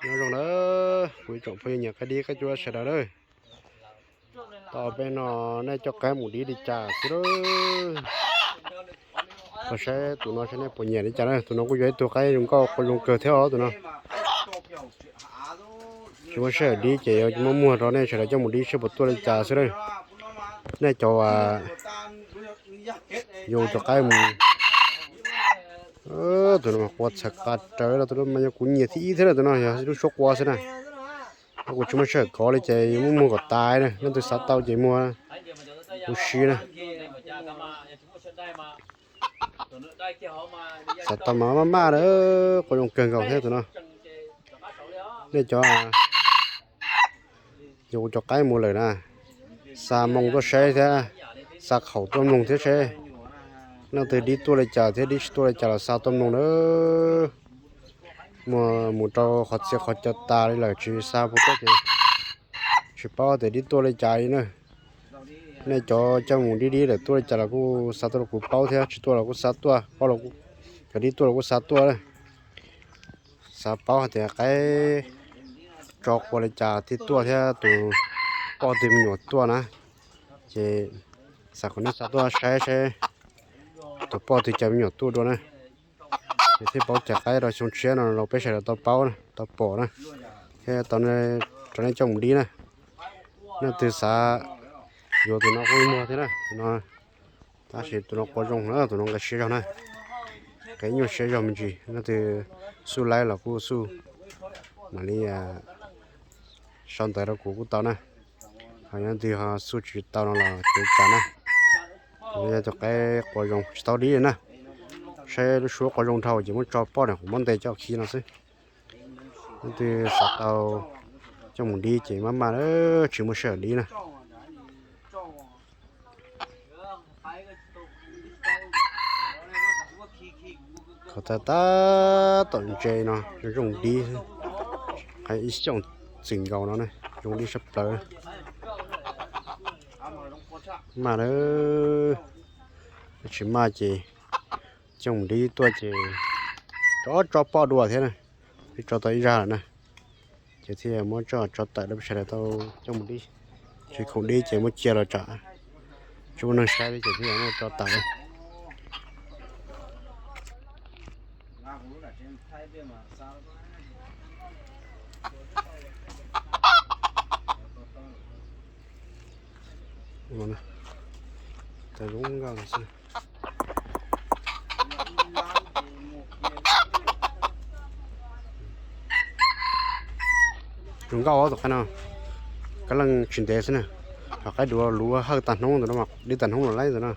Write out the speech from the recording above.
Nyob zoo na, kuv ib tsoom phooj ywg nyiam qaib dib qaib cuab sawv daws na. Tau peb no nej coj qaib mus dib li cas xwb lawm. Los saib tus no saib nej puas nyiam li cas na. Tus no kuj yog ib tug qaib zoo nkauj qua zoo kawg thiab os tus no. Tsis muaj sij hawm dib ces yuav muab muag rau nej sawv daws coj mus dib seb puas tuaj li cas xwb na. Nej cov yus cov qaib mus, tus no qua txhawv qas rawv los tus no mas yog kuv nyiam thib ib thiab na, tus no yog lub suab qua xwb na. Kuv tsis muaj sij hawm kov li ces yuav muab muag kom tas na, leej twg xav tau ces muag huv si na. Xav tau mas maj maj na, qua zoo kawg nkaus thiab tus no. Nej cov yog kuv cov qaib mus lawm na, xa moo tuaj saib thiab, xa qhaum tuaj mloog thiab seb leej twg dib tuaj li cas thiab dib tsis tuaj li cas los xa tuaj mloog na. Muaj mus rau qhov txhia qhov chaw tas li lawm tsis xa puas tuaj ces tsis paub tias dib tuaj li cas li na. Nej cov coj mus dib dib lawm tuaj li cas los kuj xa tuaj rau kuv paub thiab, tsis tuaj los kuj xa tuaj, paub los, cov dib tuaj los kuj xa tuaj. Xav paub hais tias qaib tso qua li cas thiaj tuaj thiab tus poj twg me nyuam tuaj na. Ces xav kom nej xa tuaj saib saib tus poj twg cov me nyuam tuaj dua na. Ces thiaj paub cov qaib rau xyoo tshiab no los peb sawv daws tau paub na, tau pom na, thiab tau rau nej coj mus dib na. Leej twg xav yuav tus no kuj muag thiab na, tus no. Tab sis tus no qua zoo na, tus no nqe siab zog na, nqe nyuaj siab zog me ntsis. Leej twg xub laib los kuj xub, mam li sau ntawv rau kuv kuj tau na. Ho yog leej twg ho xub tsis tau no los cev tsam na. Yog tus qaib qua zoo tsis tau dib na, saib lub suab qua zoo dhau ces muab tso poj niam qhov muab ntes coj khi no xwb. Leej twg xav tau coj mus dib ces maj maj na, tsis muaj sij hawm dib na. Qhov tab tab tom ntse no zoo dib, ib xyooj txwm nkaus no zoo dib sab plaws. Maj na, tsis maj ces coj mus dib tuaj ces tso tso poj dua thiab na. Twb tso tau ib zaj lawm na, ces thiaj muab tso tso tawm rau peb sawv daws tau coj mus dib. Tsis khoom dib ces muab cia los tsam tsis muaj neeg saib li ces thiaj muab tso tawm. Zoo nkauj xwb. Zoo nkauj tom qab no, kab leej tsis ntev xwb na. Ho qaib duav luv hawj tag hnub ntawm no, dib tag hnub los laib ntawm no.